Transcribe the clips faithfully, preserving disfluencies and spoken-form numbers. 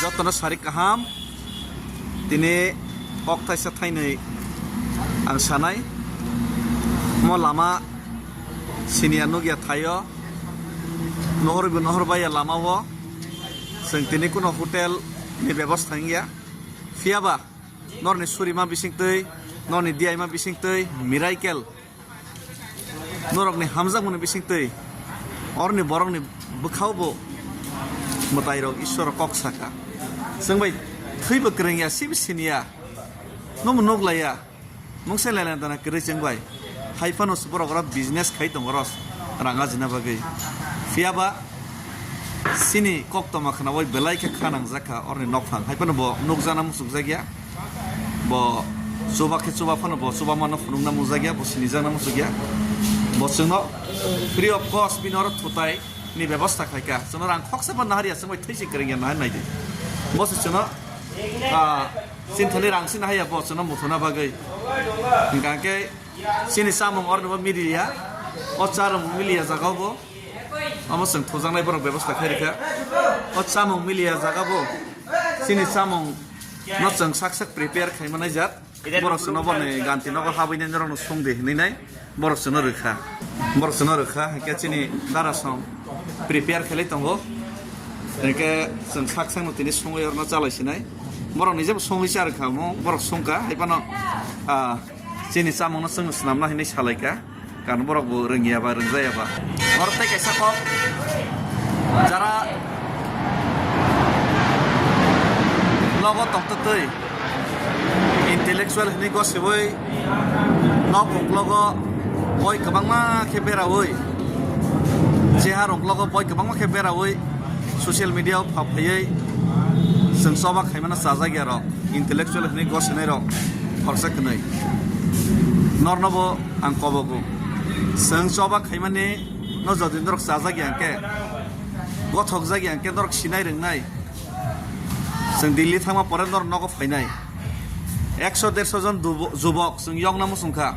Jotono sari kaham, tini kok thaisa thainwi ang sanai. Mo lama siniya nukya thaio, nohorwi bo nohor baiya lamao. Chwng tini kuno hotel ni bebosta wngya. Phiyaba norni surima bisingtwi, norni diyaima bisingtwi, miracle norokni hamjakmani bisingtwi oroni borokni bwkhao bo mwtairok Iswaro kok saka. Chwng bai thwibo kwrwngya, sibo siniya, nomo nuklaiya, mungsa lailai dana kwrwi chwng bai. Hai phano borok oro business khai tongo oro rang ajina bagwi. Phiyaba chini koktoma khnaui belai khe kha nangjakha oroni nokphang. Hai phano bo nukjakna muchukjakya. Bo chuba khe chuba phano bo chuba mano phunukna muchukjakya, bo sinijakna muchukya. Bo chwngno free of cost bini oro thutai ni bebosta khaika. Chwngno rang khoksa bo naharya, chwng bai thwi se kwrwngya nahar naidi. Bo se chwngno, ah, chini thani rang sina haya bo chwngno muthuna bagwi. Hingkha khe chini chamung oroni bo miliya. O charwng miliya jagao bo. Omo chwng thujaknai borok bebosta khai rikha. O chamung miliya jaga bo. Chini chamung no chwng sak sak prepare khai manai jat. Borok chwngno boni ganti nogo habwi nai norokno song di hinwi nai. Borok chwngno rwkha. Borok chwngno rwkha, hinkhe chini dara song prepare khailai tongo. Hinkhe chwng sak sakno tini songwi orno chalai sinai. Borok ni jebo songwi cha rwkha omo, borok songkha, hai phano, ah, chini chamungno chwngno swnamna hinwi salaikha. Karon borok bo rwngya ba, rwngjaya ba. Oro tei kaisa kok, jara nogo tongtwtwi intellectual hinwi gosiwi nok uklogo boi kwbangma khe beraui, cheha roklogo boi kwbangma khe beraui, social media o pha phaiwi chwng choba khaimano chajakya rok, intellectual hinwi gosinai rok khoroksa kwnwi. Norno bo ang kobogo. Chwng choba khaimani no jodi norok chajakya hwnkhe, gothokjakya hwnkhe norok sinai rwngnai. Chwng Delhi thangma pore norok nogo phainai. Ekso derso jon dubo-, jubok chwng yokna muchungkha.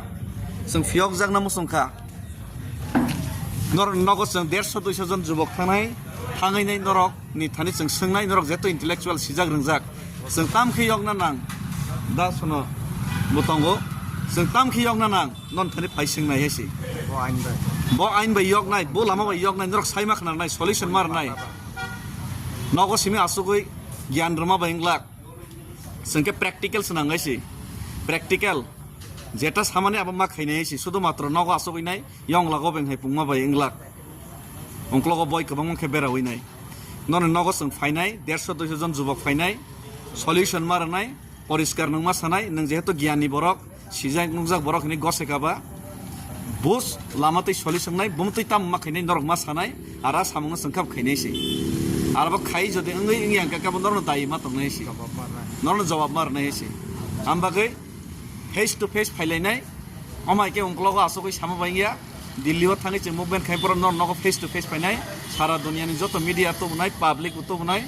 Chwng phiyokjakna muchungkha. Norok nogo chwng derso duiso jon jubok thangnai, thangwi nai norok ni thani chwng swngnai, norok jeto intellectual sijak rwngjak. Chwng tam khe yokna nang, da sono bo tongo. Chwng tam khe yokna nang, non thani phai swngnai hai se. Bo ain bai. Bo ain bai yoknai, bo lama bai yoknai, norok sai ma khna rwnai, solution ma rwnai. Nogo simi asugwi gyan rwma bai wng glak. Chwng khe practical swnang hai se. Practical. Jeta samani abo ma khainai hai se. Sudu matro nogo asugwi nai. Yong lago beng hai pungma bai wng glak. Ungklogo boi kwbangma khe beraui nai. Noni nogo chwng phainai, derso duiso jon jubok phainai, solution ma rwnai, poriskar nwng ma sanai, nwng jehetu giyani borok, sijak nukjak borok hinwi goseka ba, bus lama twi solution nai, bumtwi tamo ma khainai norok ma sanai, ara samungno chwng kha bo khainai se. Arabo khai jodi wngwi wngya hwnkhe khe bo norokno dayi ma tongnai se. Norokno jawab ma rwnai se. Am bagwi face to face phailainai, omo hai khe ungklogo asugwi sama bai wngya. Delhi o thangwi chwng movement khai borok norok nogo face to face phainai, sara duniya ni joto media tubunai, public bo tubunai,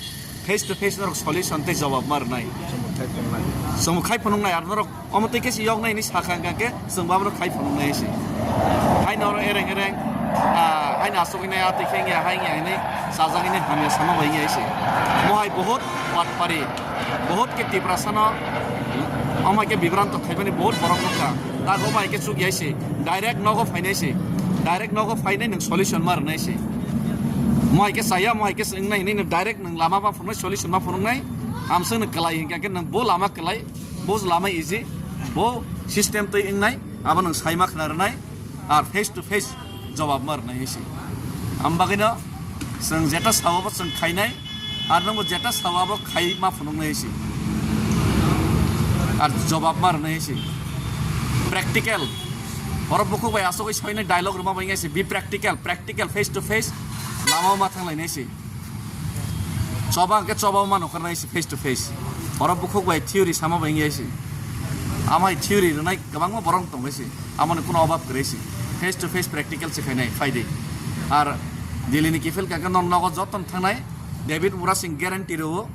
face to face norok solution tei jawab ma rwnai. Chwng khai phunuknai. Chwng khai phunuknai, ar norok omo tei khe se yoknai hinwi sakha hwnkha khe chwng bo abono khai phunuknai se. Haino oro ereng ereng, ah, haino asugwi nai, ah, twi khe wngya, hai wngya hinwi sajagwi nai hamya sama bai wngya se. Mohai bohot patpari, bohot khe Tiprasano omo hai khe bibranto khaimani bohot borok nukha. Tago bai khe chukya se, direct nogo phainai se, direct nogo phainai nwng solution ma rwnai se. Mo hai khe chaya, mo hai khe se wngnai hinwi nwng direct nwng lama ma phunuknai, solution ma phunuknai. Amswk nwng kwlai hinkha khe nwng bo lama kwlai, bo lama easy, bo system twi wngnai, abo nwng sai ma khna rwnai, ar face to face jawab ma rwnai hai se. Am bagwino chwng jeta sao bo chwng khainai, ar nwngbo jeta sao abo khai ma phunuknai hai se. Ar jawab ma rwnai hai se. Practical. Oro bukhuk bai asugwi soinai dialogue rwma bai wngya se. Be practical, practical, face to face. Lama ma thanglainai se. Choba hwnkhe choba ma nukharnai se face to face. Oro bukhuk bai theory sama bai wngya se. Amai theory rwnai kwbangma borok tongwi se. Amoni kuno obab kwrwi se. Face to face practical se khainai phaidi. Ar Delhi ni kiphil kaka non nogo joton thangnai. David Murasing guarantee rwo.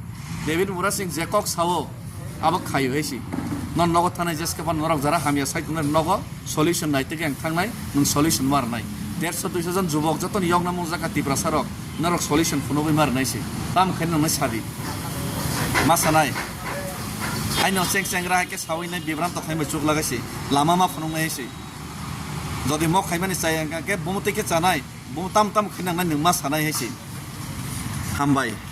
David Murasing je kok sao, abo khaio hai se. Non nogo thanai jeske phan norok jara hamya sai tongna nogo solution nai tege ang thangnai, nwng solution ma rwnai. Derso duiso jon jubok joto ni yokna mung jaka Tiprasa rok, norok solution phunugwi ma rwnai se. Tam khai nang nai sadi. Ma sanai. Aino cheng chengra hai khe sawi nai bibranto khaimai chuk lagai si. Lama ma phunuk nai si. Jodi mok khaimani chaya hwnkha khe bumo tei khe chanai. Bumo tam tam khinang nai nwng ma sanai hai si. Hambai.